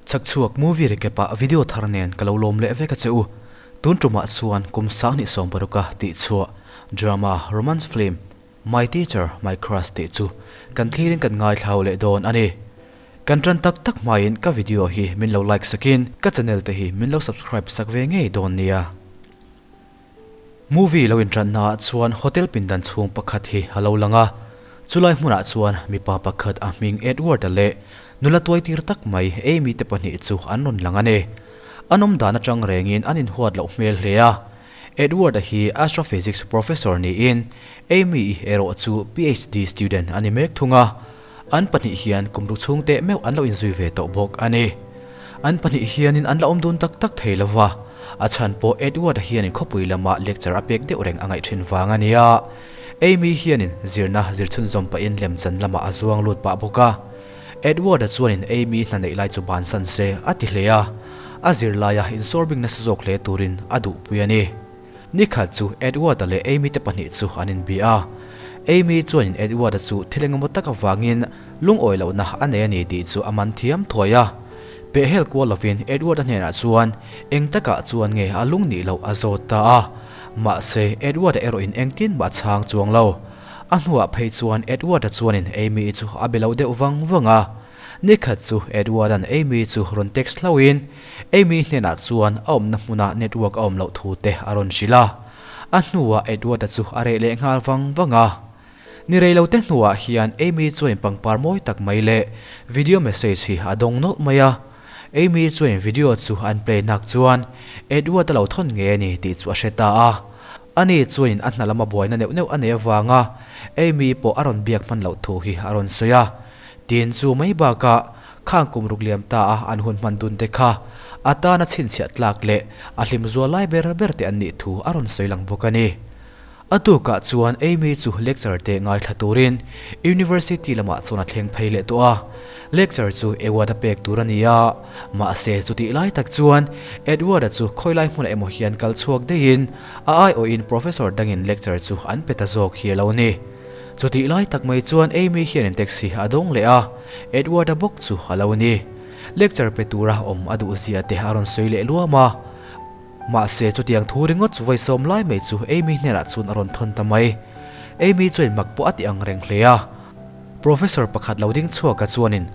Chhakchhuak movie recap ah video thar nen ka lo lawm leh vek a che u. Tun tumah chuan kum sanghnih sawmparuka tih chhuah drama romance film My Teacher My Crush tih chu kan thlirin kan ngaithlau leh dawn a ni. Kan tan tak tak hmain ka video hi min lo like sakin ka channel te hi min lo subscribe sak ve ngei dawn nia. Movie lo intranna ah chuan hotel pindan chhung pakhat hi a lo lang a, chulai hmunah chuan mipa pakhat a hming Edward-a leh nula tuaitir tak mai Amy te pahnih chu an rawn lang a ni. An awm dan atang rengin an inhuat loh hmel hle a. Edward-a hi astrophysics professor niin Amy-i erawh chu PhD student a ni mek thung a. An pahnih hian kum ruk chhung teh meuh an lo inzui ve tawh bawk a ni. An pahnih hianin an la awm dun tak tak thei lo va, a chhan pawh Edward-a hianin khawpui lama lecture a pek deuh reng a ngaih thin vang a nia. Amy hianin zirna zir chhunzawm pahin lemchan lamah a zuang lut pah bawk a. Edward-a chuanin Amy hna neih lai chu bansan se a ti hle a, a zirlaia insawrbing nasa zawk hle turin a duhpui a ni. Nikhat chu Edward-a leh Amy te pahnih chu an inbia a. Amy chuanin Edward-a chu thil engemaw tak avangin lungawi lohna a nei a ni tih chu a man thiam thuai a. Pehhel kual lovin Edward-a hnenah chuan eng takah chuan nge a lung nih loh a zawt ta a. Mahse, Edward-a erawhin engtin mah a chhang chuang lo. A hnuah phei chuan Edward-a chuanin Amy-i chu a be lo deuh vang vang a. Nikhat chu Edward-a'n Amy chu rawn text hlauhin Amy hnenah chuan a awmna hmuna network a awm loh thu te a rawn hrilh a. A hnuah Edward-a chu a reh leh nghal vang vang a. Ni rei lo te hnuah hian Amy chuanin pangpar mawi tak mai leh video message hi a dawng nawlh mai a. Amy chuanin video chu an play nak chuan Edward-a lo thawn ngei a ni tih chu a hre ta a. Ani chuanin a hna lama buaina neuh neuh a nei avanga Amy pawh a rawn biak hman loh thu hi a rawn sawi a. Tin chu mai bakah khang kum ruk liam ta a an hun hman dun te kha a tana chhinchhiah tlak leh a hlim zual lai ber ber te an nih thu a rawn sawi lang bawk a ni. A tukah chuan Amy chu lecture te ngaithla turin University lamah chuan a thleng phei leh tawh a. Lecture chu Edward-a pek tur a ni a, mahse chutih lai tak chuan Edward-a chu khawilai hmunah emaw hian kal chhuak daihin a aiawhin professor dangin lecture chu an pe ta zawk hi a lo ni. Chutih lai tak mai chuan Amy hianin taxi a dawng leh a, Edward-a bawk chu a lo ni. Lecture pe tura awm a duh zia te a rawn sawi leh luam a. Mahse chutiang thu ringawt chu vawi sawm lai mai chu Amy hnenah chuan a rawn thawn ta mai. Amy chuan mak pawh a ti ang reng hle a. Professor pakhat lo ding chhuaka chuanin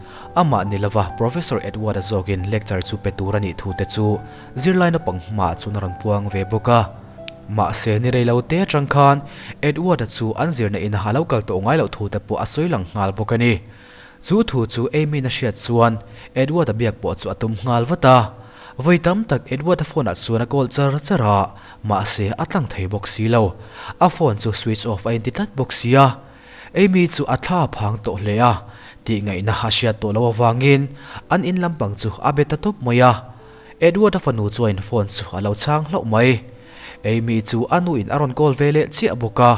amah ni lova Professor Edward-a zawkin lecture chu pe tur a nih thu te chu zirlai naupang hmaah chuan a rawn puang ve bawk a. Mahse, ni rei lo te atang khan Edward-a chu an zirna ina a lo kal tawh ngai loh thu te pawh a sawi lang nghal bawk a ni. Chu thu chu Amy-in a hriat chuan Edward-a biak pawh chu a tum nghal vat a. Vawi tam tak Edward-a phone-ah chuan a call char char a, mahse a tlang thei bawk si lo. A phone chu switch off a inti tlat bawk si a. Amy chu a thla phang tawh hle a, tih ngaihna a hriat tawh loh avangin an in lampang chu a be ta tawp mai a. Edward-a fanu chuan phone chu a lo chhang hlauh mai. Amy chu a nuin a rawn call ve leh chiah bawk a.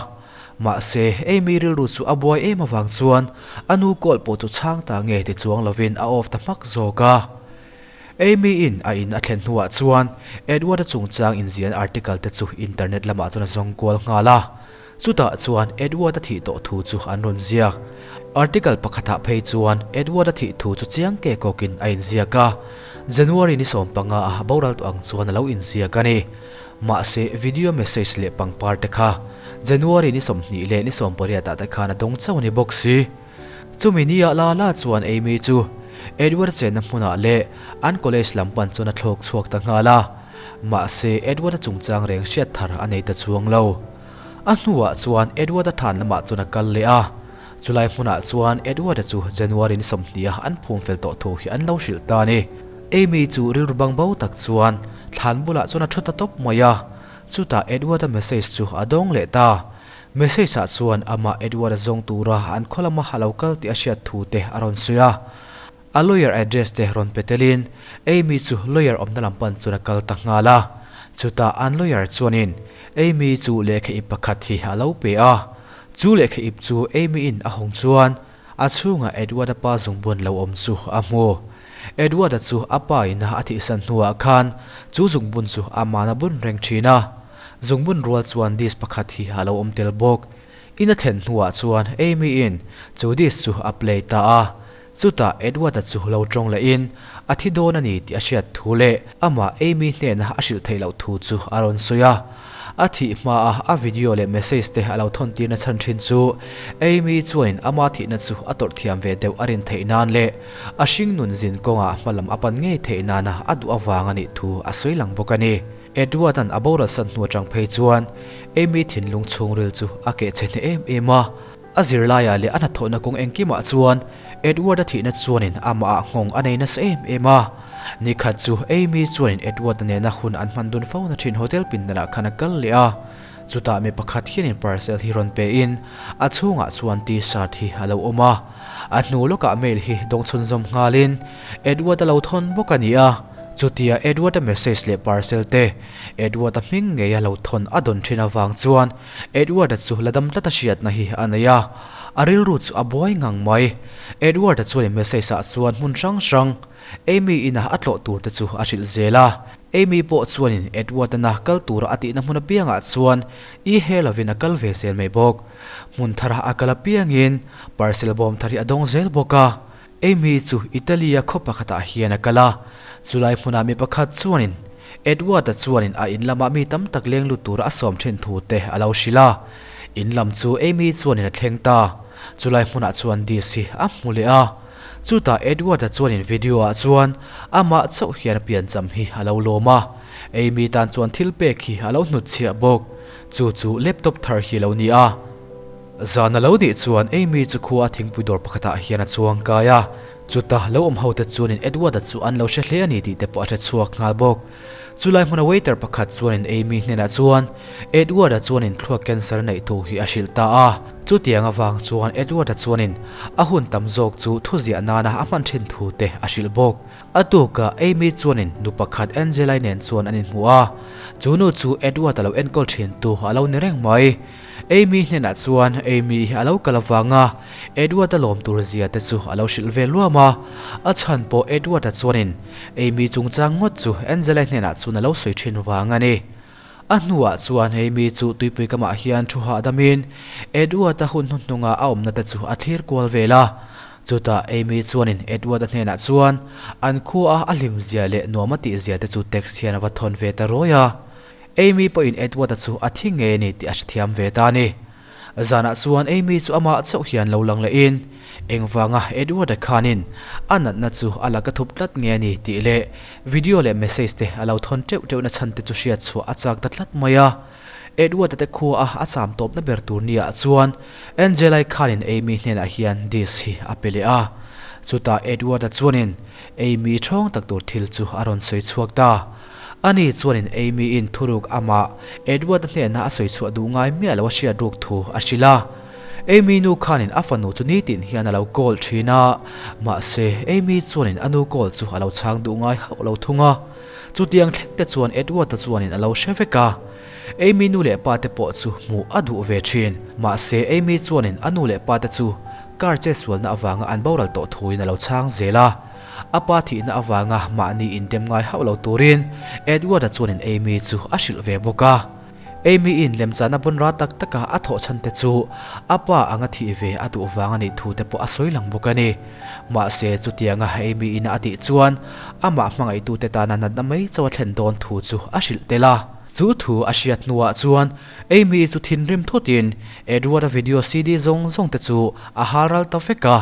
Mahse, Amy rilru chu a buai em avang chuan a nu call pawh chu chhang ta nge ti chuang lovin a off ta hmak zawk a. Amy-in a in a thlen hnuah chuan Edward-a chungchang inzian article te chu internet lamah chuan a zawng kual nghal a. Chutah chuan Edward-a thih tawh thu chu an rawn ziak. Article pakhatah phei chuan Edward-a thih thu chu chiang ke kawkin a inziak a, January ni 15 a boral tawh ang chuan a lo inziak a ni. Mahse, video message leh pangpar te kha January ni 20 leh ni 18 ah te khan a dawng chauh a ni bawk si. Chumi ni ah la la chuan Amy chu Edward-a chenna hmunah leh an college lam pan chuan a thlawk chhuak ta nghal a. Mahse, Edward-a chungchang reng hriat thar a nei ta chuang lo. A hnuah chuan Edward-a than lamah chuan a kal leh a, chulai hmunah chuan Edward-a chu January ni 20 a an phum fel tawh thu hi an lo hrilh ta a ni. Amy chu rilru bang bo tak chuan thlan bulah chuan a thu ta tawp mai a, chutah Edward-a message chu a dawng leh ta. Message ah chuan amah Edward-a zawng tura an khaw lama a lo kal tih a hriat thu te a rawn sawi a. A lawyer address te rawn pe telin Amy chu lawyer awmna lam pan chuan a kal ta nghal a. Chutah an lawyer chuanin Amy chu lehkha ip pakhat hi a lo pe a. Chu lehkha ip chu Amy in a hawng chuan a chhungah Edward-a pa zungbun lo awm chu a hmu. Edward-a chu a pa ina a thihsan hnuah khan chu zungbun chu a mana bun reng thin a. Zungbun rual chuan disc pakhat hi a lo awm tel bawk. In a thlen hnuah chuan Amy in chu disc chu a play ta a. Chutah Edward-a chu lo tawng lehin a thi dawn a ni tih a hriat thu leh amah Amy hnena a hrilh theih loh thu chu a rawn sawi a. A thih hmaa a video leh message te a lo thawn tirna chhan thin chu Amy chuanin ama thihna chu a tawrh thiam ve deuh a rin theih nan leh a hringnun zin kawngah hmalam a pan ngei theih nana a duh avang a nih thu a sawi lang bawk a ni. Edward-a'n a boral san hnu atang phei chuan Amy thinlung chhungril chu a keh chhe hneh em em a. A zirlaiah leh a hnathawhna kawng engkimah chuan Edward-a thihna chuanin amahah nghawng a nei nasa em em a. Nikhat chu Amy chuanin Edward-a nena hun an hman dun fo na thin hotel pindanah khan a kal leh a. Chutah mi pakhat hianin parcel hi rawn pein a chhungah chuan T-shirt hi a lo awm a. A hnu lawkah mail hi dawng chhunzawm nghalin Edward-a lo thawn bawk a ni a. Chutia Edward-a message leh parcel te Edward-a hming ngeia lo thawn a dawn thin avang chuan Edward-a chu la dam tlat a hriatna hi a nei a, a rilru chu a buai ngang mai. Edward-a chuan message ah chuan hmun hrang hrang Amy ina a tlawh tur te chu a hrilh zel a. Amy pawh chuanin Edward-a na kal tura a tihna hmun apiangah chuan i he lovin a kal ve zel mai bawk. Hmun thara a kal apiangin parcel bawm thar hi a dawng zel bawk a. Amy chu Italy-a khaw pakhatah hian a kal a, chulai hmunah mi pakhat chuanin Edward-a chuanin a in lamah mi tam tak leng lut tura a sawm thin thu te a lo hrilh a. In lam chu Amy chuanin a thleng ta. Chulai hmunah chuan Diz hi a hmu leh a. Chutah Edward-a chuanin video-ah chuan amah chauh hian a piancham hi a lo lawm a. Amy tan chuan thil pek hi a lo hnutchhiah bawk. Chu chu laptop thar hi a lo ni a. Zan a lo nih chuan Amy chu khua a thingpui dawr pakhatah hian a chuang kai a, chuta lo awm hote chuanin Edward-a chu an lo hre hle a ni tih te pawh a hre chhuak nghal bawk. Chulai hmuna waiter pakhat chuanin Amy hnenah chuan Edward-a chuanin thluak cancer a neih thu hi a hrilh ta a. Chutiang avang chuan Edward-a chuanin a hun tam zawk chu thuziah nana a hman thin thu te a hrilh bawk. A tukah Amy chuanin nu pakhat Angela-i nen chuan an inhmu a, chu nu chu Edward-a lo enkawl thin tu a lo ni reng mai. Amy hnenah chuan Amy hi a lo kal avanga Edward-a lawm tur zia te chu a lo hrilh ve luam a, a chhan pawh Edward-a chuanin Amy chungchang ngawt chu Angela-i hnenah chuan a lo sawi thin vang a ni. A hnuah chuan Amy chu tuipui kamah hian thu hahdamin Edward-a hun hnuhnunga a awmna te chu a thlir kual vel a. Chutah Amy chuanin Edward-a hnenah chuan an khua a hlim zia leh nuam a tih zia te chu text hian a va thawn ve ta rawi a. Amy pawhin Edward-a chu a thi ngei a ni tih a hrethiam ve ta a ni. Zanah chuan Amy chu amah chauh hian lo lang lehin, Engvanga Edward-a khanin a natna chu a la ka thup tlat nge a ni tih leh video leh message te a lo thawn teuh teuhna chhan te chu hriat chhuah a chak ta tlat mai a. Edward-a te khua a a cham tawpna ber tur niah chuan Angela-i khanin Amy hnenah hian disc hi a pe leh a. Chutah Edward-a chuanin Amy thawng tak tur thil chu a rawn sawi chhuak ta. Ani chuanin Amy-in thuruk amah Edward-a hnena a sawi chhuah duh ngai miah lo a hriat ruk thu a hrilh a. Amy nu khanin a fanu chu nitin hian a lo call thin a, mahse Amy chuanin a nu call chu a lo chhang duh ngai hauh lo thung a. Chutiang thleng te chuan Edward-a chuanin a lo hre vek a. Amy nu leh pa te pawh chu hmuh a duh ve thin. Mahse Amy chuanin a nu leh pa te chu car chetsualna avanga an boral tawh thuin a lo chhang zel a. A pa thihna avanga mahni indem ngai hauh lo turin Edward-a chuanin Amy chu a hrilh ve bawk a. Amy-in lemchana bawn ra tak taka a thawh chhan te chu a pa anga thih ve a duh vang a nih thu te pawh a sawi lang bawk a ni. Mahse, chutianga Amy-in a tih chuan amah hmangaihtute tana natna mai chauh a thlen dawn thu chu a hrilh tel a. Chu thu a hriat hnuah chuan Amy chu thinrim thutin Edward-a video CD zawng zawng te chu a hal ral ta vek a.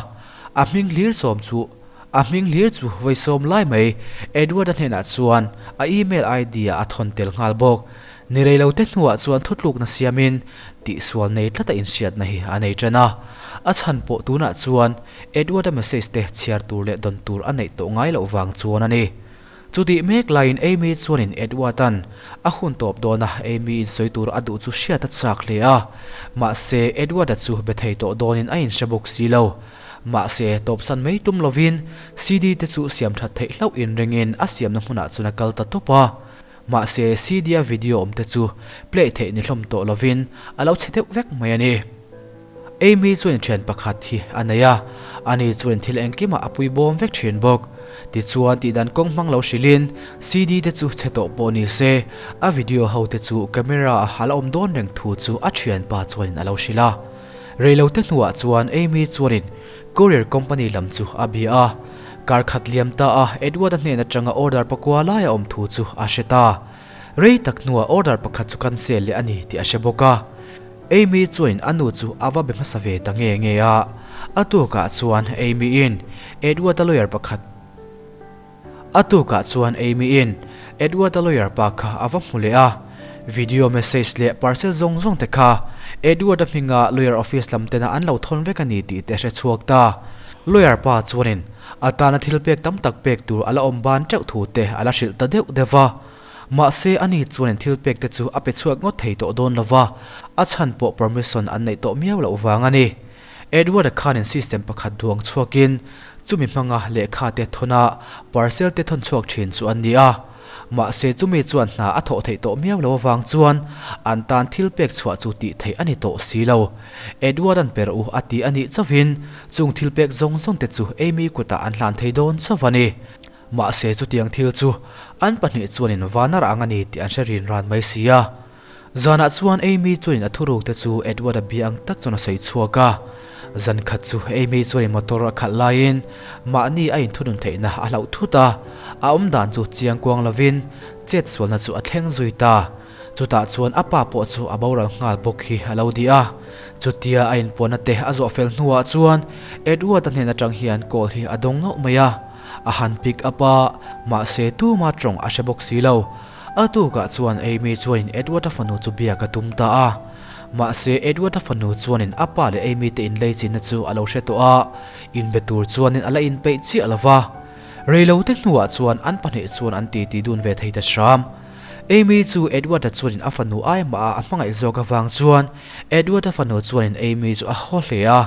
A hming hlir sawm chu A hming hlir chu vawi sawm lai mai Edward-a hnenah chuan a email ID ah a thawn tel nghal bawk. Ni rei lo te hnuah chuan thutlukna siamin tihsual nei tlata inhriatna hi a nei tan a. A chhan pawh tunah chuan Edward-a message te chhiar tur leh dawn tur a neih tawh ngai loh vang chuan a ni. Chutih mek laiin Amy chuanin Edward-a'n a hun tawp dawna Amy-in sawi tur a duh chu hriat a chak hle a. Mahse, Edward-a chu be thei tawh dawnin a inhre bawk si lo. Mahse, tawpsan mai tum lovin CD te chu siam that theih hlauh inringin a siamna hmunah chuan a kal ta tawp a. Mahse, CD-a video awm te chu play theih ni hlawm tawh lovin a lo chhe deuh vek mai a ni. Amy chuan thian pakhat hi a nei a, ani chuan thil engkimah a pui bawm vek thin bawk. Tichuan tihdan kawng hmang lo hrilhin CD te chu chhe tawh pawh ni se, a video ho te chu camera a hal a awm dawn reng thu chu a thianpa chuanin a lo hrilh a. Reilote hnuah chuan Amy chuanin. Courier company lam chu a bia a. Kar khat liam ta a Edward-a hnen atanga order pakua lai a awm thu chu a hre ta. Rei tak hnuah order pakhat chu cancel leh a ni tih a hre bawk a. Amy chuan a nu chu a va be hmasa ve ta nge nge a. A tukah chuan Amy-in Edward-a lawyer pakhat A tukah chuan Amy-in Edward-a lawyer pa kha a va hmu leh a. Video message leh parcel zawng zawng te kha Edward-a hminga lawyer office lam tena an lo thawn vek a ni tih te a hre chhuak ta. Lawyer pa chuanin a tana thil pek tam tak pek tur a la awm ban teuh thu te a la hrilh ta deuh deuh va. Mahse ani chuanin thil pek te chu a pe chhuak ngawt thei tawh dawn lo va, a chhan pawh permission an neih tawh miau loh vang a ni. Edward-a khanin system pakhat duang chhuakin chumi hmanga lehkha te thawn a, parcel te thawn chhuak thin chu an ni a. Mahse chumi chuan hna a thawh theih tawh miau lo avang chuan an tan thil pek chhuah chu tih theih a ni tawh si lo. Edward-a'n per u a ti a nih chauhin chung thil pek zawng zawng te chu Amy kutah an hlan thei dawn chauh a ni. Mahse chutiang thil chu an pahnih chuanin vanar ang a ni tih an hre rin ran mai si a. Zanah chuan Amy chuanin a thuruk te chu Edward-a bia ang tak chuan a sawi chhuak a. Zan khat chu Amy chuanin motor a khalh laiin mahni a inthunun theihna a hlauh thut a, a awmdan chu chiang kuang lovin chet sualna chu a thleng zui ta. Chutah chuan a pa pawh chu a boral nghal bawk hi a lo di a. Chutia a inpuanna te a zawh fel hnuah chuan Edward-a hnen atang hian call hi a dawng ngauh mai a. A han pick up a, mahse tuma tawng a hre bawk si lo. A tukah chuan Amy chuanin Edward-a fanu chu biak a tum ta a. Mahse, Edward-a fanu chuanin a pa leh Amy te inleichinna chu a lo hre tawh a, inbe tur chuanin a la inpeih chiah lo va. Reilote hnuah chuan an pahnih chuan an titi dun ve thei ta hram. Amy chu Edward-a chuanin a fanu ai mah a a hmangaih zawk avang chuan Edward-a fanu chuanin Amy chu a haw hle a.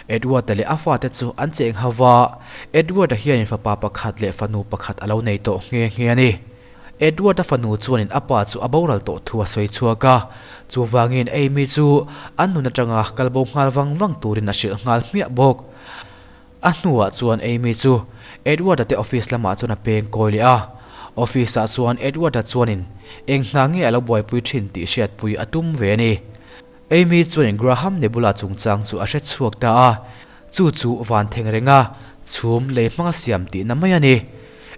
Edward-a leh a fate chu an cheng ho va, Edward-a hianin fapa pakhat leh fanu pakhat a lo nei tawh nghe nghe a ni. Edward-a fanu chuanin a pa chu a boral tawh thu a sawi chhuak a, chuvangin Amy chu an nun atanga kalbo nghal vang vang turin a hrilh nghal hmiah bawk. A hnuah chuan Amy chu Edward-a te office lamah chuan a peng kawi leh a, office-ah chuan Edward-a chuanin eng hna nge a lo buaipui thin tih hriatpui a tum ve a ni. Amy chuanin Graham Nebula chungchang chu a hre chhuak ta a, chu chu van theng renga chhum lei hmanga siam tihna mai a ni.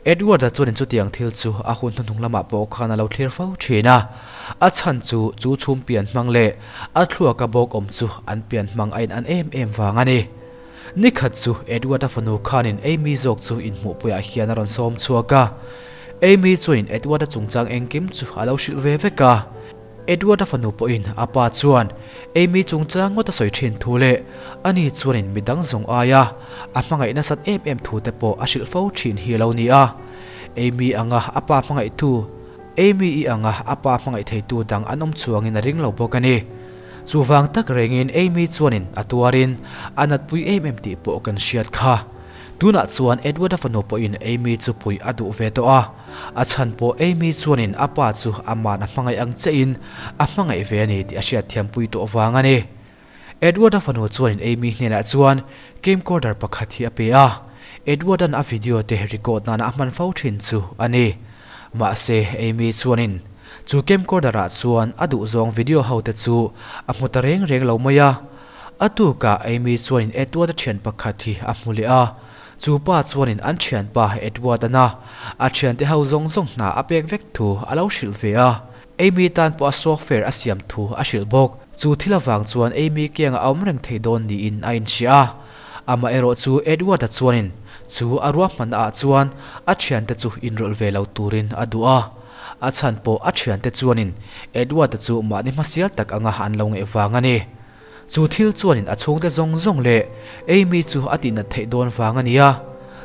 Edward-a chuanin chutiang thil chu a hun hnuhnung lamah pawh khan a lo thlir fo thin a, a chhan chu chu chhum pian hmang leh a thluaka bawk awm chu an pian hmang a in an em em vang a ni. Nikhat chu Edward-a fanu khanin Amy zawk chu inhmuhpuiah hian a rawn sawm chhuak a, Amy chuanin Edward-a chungchang engkim chu a lo hrilh ve vek a. Edward-a fanu pawhin a pa chuan Amy chungchang ngawt a sawi thin thu leh ani chuanin midang zawng aia a hmangaih nasat em em thu te pawh a hrilh fo thin hi a lo ni a. Amy anga a pa hmangaihtu Amy-i anga a pa hmangaih theitu dang an awm chuangin a ring lo bawk a ni. Chuvang tak rengin Amy chuanin a tuarin a natpui em em tih pawh kan hriat kha. Tunah chuan Edward-a fanu pawhin Amy chu puih a duh ve tawh a. A chhan pawh Amy chuanin a pa chu ama'n a hmangaih ang chiahin a hmangaih ve a ni tih a hriatthiampui tawh vang a ni. Edward-a fanu chuanin Amy hnenah chuan camcorder pakhat hi a pe a, Edward-a'n a video te record nana a hman fo thin chu a ni. Mahse, Amy chuanin chu camcorder-ah chuan a duhzawng video ho te chu a hmu ta reng reng lo mai a. A tukah Amy chuanin Edward-a thian pakhat hi a hmu leh a. Chu pa chuanin an thianpa Edward-a na a thiante ho zawng zawng hna a pek vek thu a lo hrilh ve a. Amy tan pawh a software a siam thu a hrilh bawk. Chu thil avang chuan Amy kiangah a awm reng thei dawn niin a inhria a. Amaherawh chu Edward-a chuanin chu a ruahmanna ah chuan a thiante chu inrawlh ve lo turin a duh a. A chhan pawh a thiante chuanin Edward-a chu mahni hmasial tak anga an lo ngaih vang a ni. Chu thil chuanin a chhungte zawng zawng leh Amy chu a tihnat theih dawn vang a ni a.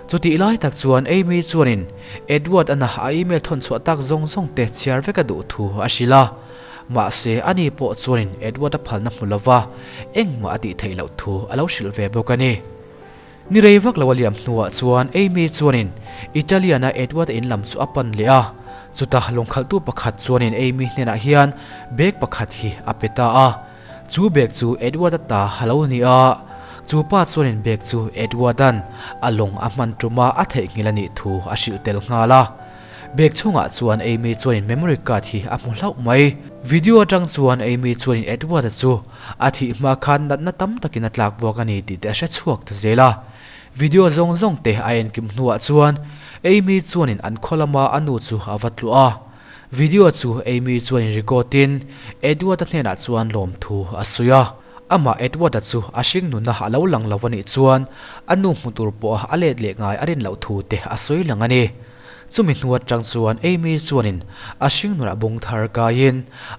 Chutih lai tak chuan Amy chuanin Edward-a na a email thawn chhuah tak zawng zawng te chhiar vek a duh thu a hrilh a. Mahse, ani pawh chuanin Edward-a phalna hmu lova engmah a tih theih loh thu a lo hrilh ve bawk a ni. Ni rei vak lo a liam hnuah chuan Amy chuanin Italian-a Edward-a in lam chu a pan leh a. Chutah lawngkhalhtu pakhat chuanin Amy hnenah hian bag pakhat hi a pe ta a. Chu bag chu Edward-a ta a lo ni a. Chu pa chuanin bag chu Edward-a'n a lawng a hman tuma a theihnghilh a nih thu a hrilh tel nghal a. Bag chhungah chuan Amy chuanin memory card hi a hmu hlauh mai. Video atang chuan Amy chuanin Edward-a chu a thih hma khan natna tam takin a tlak buak a ni tih te a hre chhuak ta zel a. Video zawng zawng te a enkim hnuah chuan Amy chuanin an khaw lama a nu chu a va tluah a. Video chu Amy chuanin record in Edward-a hnenah chuan lawmthu a sawi a. Amah Edward-a chu a hring nuna a lo lang lo a nih chuan a nu hmu tur pawha a let leh ngai a rin loh thu te a sawi lang a ni. Chumi hnu atang chuan Amy chuanin a hringnunah bung thar kaiin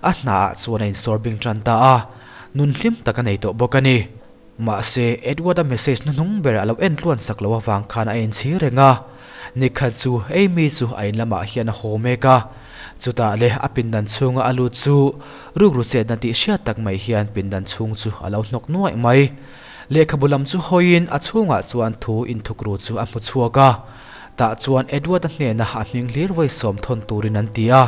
a hnaah chuan a insawr bing tan ta a, nun hlim tak a nei tawh bawk a ni. Mahse, Edward-a message hnuhnung ber a lo en tluan sak loh avang khan a inchhir reng a. Nikhat chu Amy chu a in lamah hian a haw mek a, chutah leh a pindan chhunga a lut chu rukru chetna tih hriat tak mai hian pindan chhung chu a lo hnawk nuaih mai. Lehkhabu lam chu hawiin a chhungah chuan thu inthukru chu a hmu chhuak a. Tah chuan Edward-a hnena a hming hlir vawi sawm thawn turin an ti a,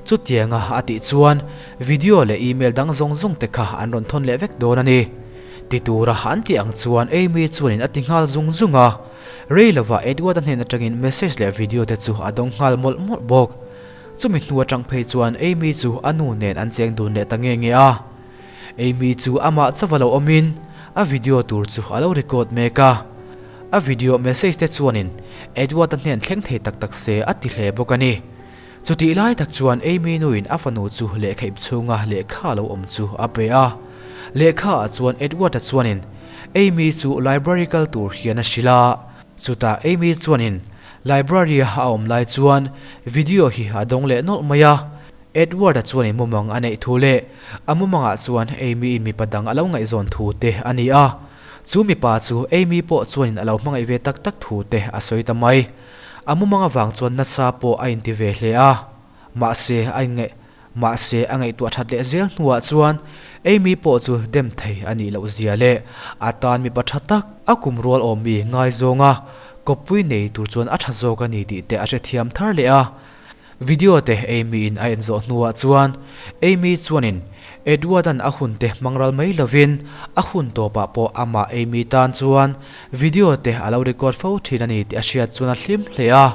chutianga a tih chuan video leh email dang zawng zawng te kha an rawn thawn leh vek dawn a ni. Ti tura an tih ang chuan Amy chuanin a ti nghal zung zung a, rei lovah Edward-a hnen atangin message leh video te chu a dawng nghal mawlh mawlh bawk. Chumi hnu atang phei chuan Amy chu a nu nen an cheng dun leh ta nge nge a. Amy chu amah chauh a lo awmin a video tur chu a lo record mek a. A video message te chuanin Edward-a hnen thleng thei tak tak se a ti hle bawk a ni. Chutih lai tak chuan Amy nuin a fanu chu lehkha ip chhunga lehkha a lo awm chu a pe a. Lehkha ah chuan Edward-a chuanin Amy chu library kal tur hian a hrilh a. Chutah Amy chuanin library a a awm lai chuan video hi a dawng leh nawlh mai a. Edward-a chuanin mumang a neih thu leh a mumangah chuan Amy-in mipa dang a lo ngaihzawn thu te a ni a. Chu mipa chu Amy pawh chuanin a lo hmangaih ve tak tak thu te a sawi ta mai. A mumang avang chuan nasa pawh a inti ve hle a. Mahse, a inngaih mahse a ngaihtuah that leh zel hnuah chuan Amy pawh chu dem thei a nih loh zia leh a tan mipa tha tak a kum rual awmmi ngaizawnga kawppui nei tur chuan a tha zawk a ni tih te a hrethiam thar leh a. Video te Amy in a en zawh hnuah chuan Amy chuanin Edward-a'n a hun te hmang ral mai lovin a hun tawpah pawh amah Amy tan chuan video te a lo record fo thin a ni tih a hriat chuan a hlim hle a.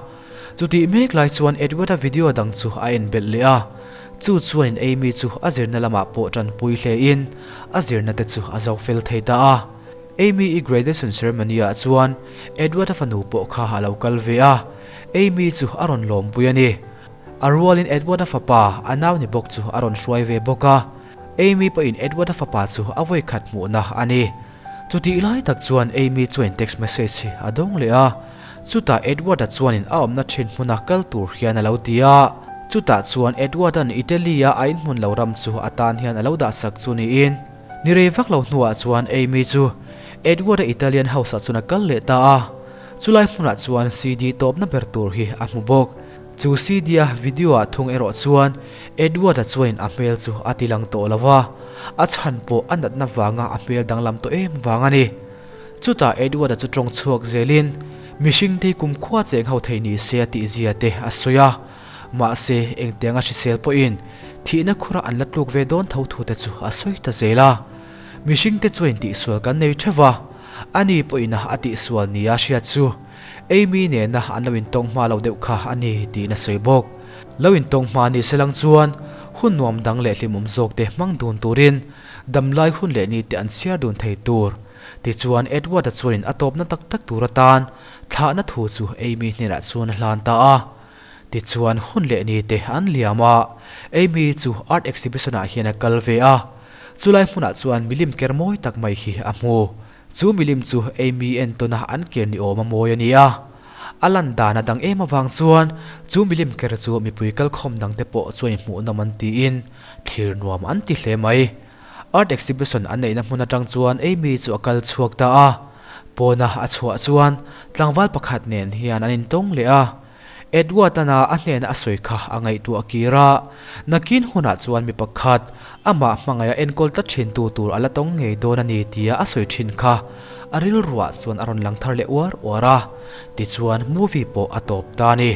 Chutih mek lai chuan Edward-a video dang chu a en belh leh a, chu chuanin Amy chu a zirna lamah pawh tanpui hlein a zirna te chu a zo fel thei ta a. Amy-i graduation ceremony-ah chuan Edward-a fanu pawh kha a lo kal ve a, Amy chu a rawn lawmpui a ni. A rualin Edward-a fapa, a nau ni bawk chu a rawn hruai ve bawk a. Amy pawhin Edward-a fapa chu a vawikhat hmuhna a ni. Chutih lai tak chuan Amy chuanin text message hi a dawng leh a, chutah Edward-a chuanin a awmna thin hmuna kal tur hian a lo ti a. Chutah chuan Edward-a'n Italy-a a inhmun lo ram chu a tan hian a lo dahsak chu niin, Ni rei vak lo hnuah chuan Amy chu Edward-a Italian house-ah chuan a kal leh ta a, chulai hmunah chuan CD tawpna ber tur hi a hmu bawk. Chu CD-a video-ah thung erawh chuan Edward-a chuanin a hmel chu a ti lang tawh lo va, a chhan pawh a natna vanga a hmel danglam tawh em vang a ni. Chutah Edward-a chu tawng chhuak zelin, Mihringte hi kumkhua cheng ho thei ni se a tihzia te a sawi a. Mahse, engtianga hrisel pawhin thihna khura an la tluk ve dawn tho thute chu a sawi ta zel a. Mihringte chuan tihsual kan nei theuh va, ani pawhin a tihsual nia hriat chu Amy nena an lo intawng hma lo deuh kha a ni tiin a sawi bawk. Lo intawng hma ni se lang chuan hun nuam dang leh hlimawm zawkte hmang dun turin damlai hun leh nite an chhiar dun thei tur. Tichuan, Edward-a chuanin a tawpna tak tak tur atan thlahna thu chu Amy hnenah chuan a hlan ta a. Tichuan hun leh ni te an liam a, Amy chu art exhibition ah hian a kal ve a, chulai hmunah chuan milim ker mawi tak mai hi a hmu. Chu milim chu Amy entawn a an ker ni awm a mawi a ni a, a lan dan a dang em avang chuan chu milim ker chu mipui kalkhawm dang te pawh chuan hmuhnawm an tiin thlir nuam an ti hle mai. Art exhibition an neihna hmun atang chuan Amy chu a kal chhuak ta a, pawna a chhuah chuan tlangval pakhat nen hian an intawng leh a. Edward-ana a hnena a sawi kha a ngaihtuah kir a, nakin hunah chuan mi pakhat amah hmangaih a enkawl tlat thintu tur a la tawng ngei dawn a ni tia a sawi thin kha a rilruah chuan a rawn lang thar leh uar uar a, tichuan movie pawh a tawp ta a ni.